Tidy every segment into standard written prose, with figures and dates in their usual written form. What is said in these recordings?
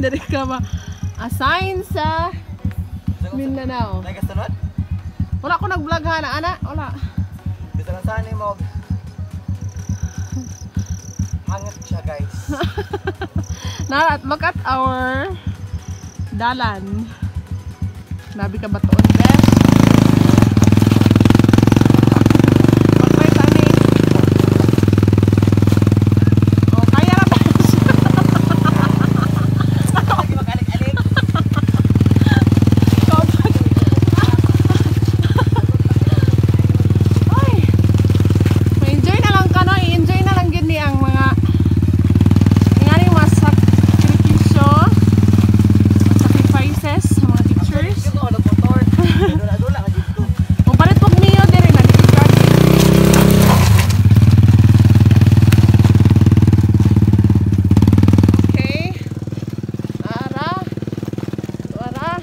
Diri ka ma assign sa Mindanao. Nagasunod? Wala ko nag-vlog ha na ana, wala. Bisan lang saan mo. Hangat siya, guys. Now, look at our dalan. Nabi ka batuon, best. Mag-try tani. Oh, kaya ra, best. Lagi mag-alik-alik. Ay. Ma-enjoy na lang ka, no? I-enjoy na lang gyud ni ang mga nganing mga sakripisyo, sacrifices sa mga teachers. Yung ako nagmotor. Dula-dula ka dito. Kung palit pog Mio dire na dito traffic. Okay. Ara. Ara.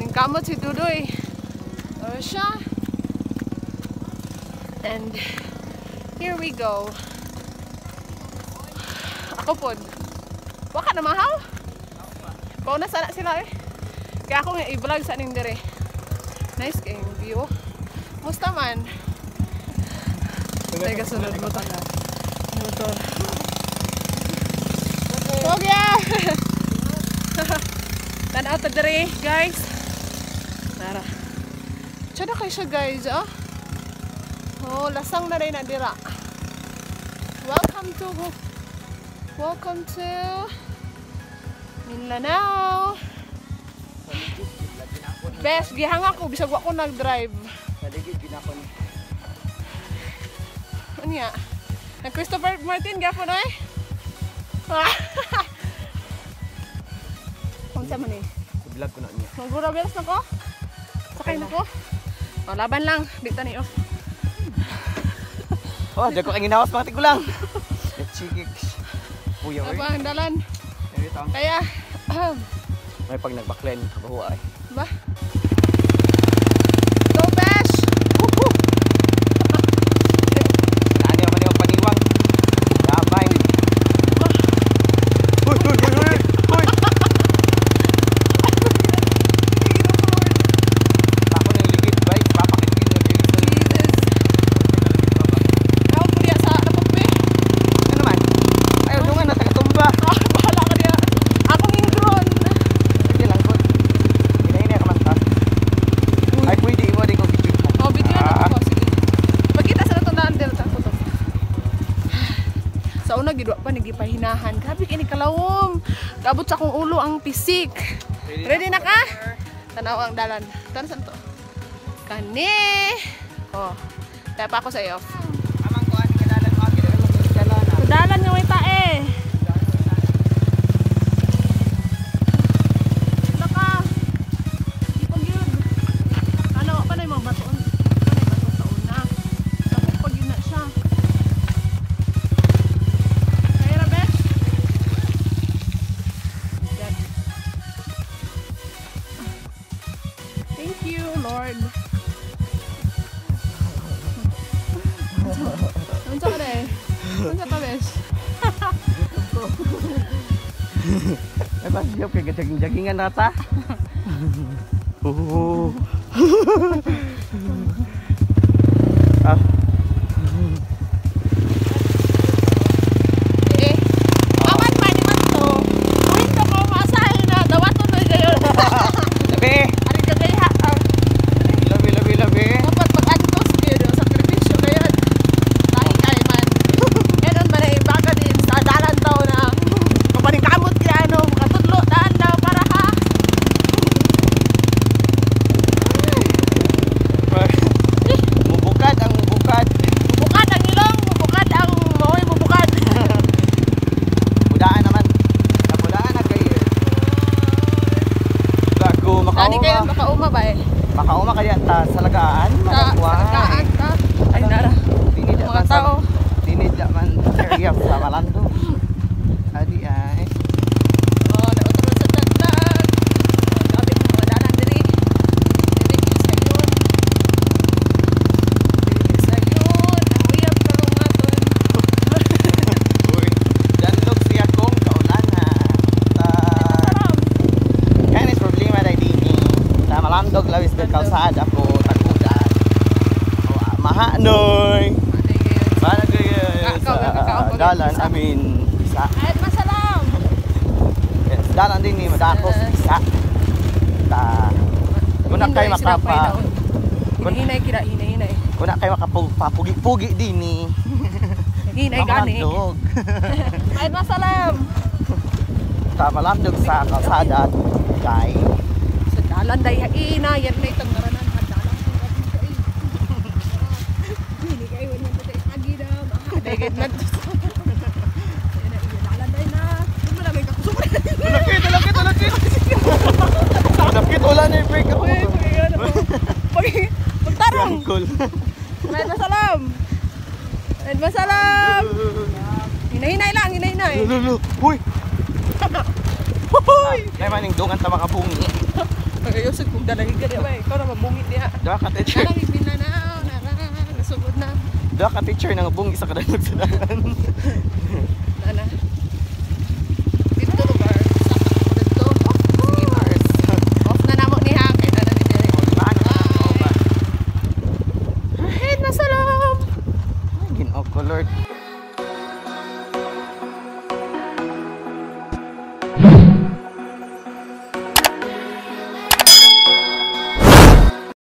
Ning kamot si Dudoy. Oh siya. And here we go. Ako pod. Wa ka na mahaw? Pauna sana sila eh. Kaya ako nga i-vlog sa ning dire. Nice kayong view. Musta man? Teka, sunod mo ta. Motor. Pogya! Tanaw ta dire, guys. Nara. Tsada kay siya, guys, oh. Oh, lasang na rin na dira. Welcome to Mindanao. Best, gihanga ko bisag wa ko nag-drive. Saligid ginakon. Ano ya? Nag Christopher Martin gyapon oy. Unsa man eh? I-vlog ko na niya. Magura belas na ko. Sakay na ko. Oh, laban lang, di ta ni off. Oh, di ko kay ginawas mga tigulang. Chikik. Puya oy. Apa ang dalan? Ito. Kaya May pag nagbaklen kabaho ay. Ba? Go, Bash! Woohoo! Naani ako niyo paniwang. Gabay. Uy, uy, uy, uy. Uy. Ako nang ligid bay, papakit gid. Jesus! Ako po diya sa napagpi. Ano man? Ayaw dungan na taga-tumba. Ah, bahala ka diya. Akong ingron. Sige lang ko. Hinahinay ka man ta. Ay, pwede imo di ko video. Oh, video na ko. Sige. Pagkita sa natong daan dito ko to. Sa una gid wa pa nagipahinahan. Grabe kini kalawom. Gabot sa akong ulo ang pisik. Ready na ka? Tanaw ang dalan. Tan saan to? Kani. Oh. Kaya pa ako sa iyo. Amang ko ani kadalan mo agi mo dalan. Dalan nga may tae. Naka. Di pa gyud. Ano, pa na yung mga batoon. Pa na yung bato sa una. Tapos pag yun na siya. Kaya ra, besh? God. Thank you, Lord. Unsa ka eh? Unsa ka, besh? Ay ba siya kay gajaging-jagingan rata. Oh. Ah. Eh, aman man ni man to. Kwento ko maasahin na dawaton na gayon. Labi. Ari ka kay ha. Ah, Labi, labi, labi. Dapat pag-antos kayo sakripisyo kayo. Tahi kay man. Meron man ay baga din sa dalan daw na mapaningkamot kaya ano, makatudlo daan daw para ha. Mubukad ang mubukad. Mubukad ang ilong, mubukad ang maoy mubukad. Budaan naman. Nabudaan na kay. Gago Dani kayo makauma. makauma ba eh? Makauma kaya ta sa lagaan. Sa lagaan ta. Ay nara. Dinid Mga tao. Dinid man area sa Malando. Adi ay. Oh, nautro sa taglag. Oh, grabe kung mga dalan diri. Diri gyud sa yun. Diri sa yun. Ang uyab karungaton. Uy, danlog siya kong kaulana. Ta. Mahanoy. Mahanay kayo sa Kakaw, kakaw, dalan. I mean, isa. At masalam. Yes, dalan din ni madako sa isa. Ta. Kuna kay makapa. Hinahinay kira, hinahinay. Kuna kay makapapugi-pugi din ni. Hinay gani. Malandog. At masalam. Ta malandog sa kalsada. Day. Sa dalan day haina, yan may tangaranan at dalan ko kay. Dili kay wala pa tay agi na, mga na. Dalan day na. Wala may kakusog. Malakit, malakit, malakit. Malakit, wala na yung break ako. Uy, uy, ano po? Pag pagtarong. Cool. At masalam. At masalam. Hinahinay lang, hinahinay. Lulu, huy. Hoy! Kaya maning dungan ta makabungi. Pagayosog kung dalagig ka di ba? Ikaw na mabungit niya. Duha ka teacher. Narang ipinanaw, nara, nasugod na. Duha ka teacher nang bungi sa kadanog sa dalan.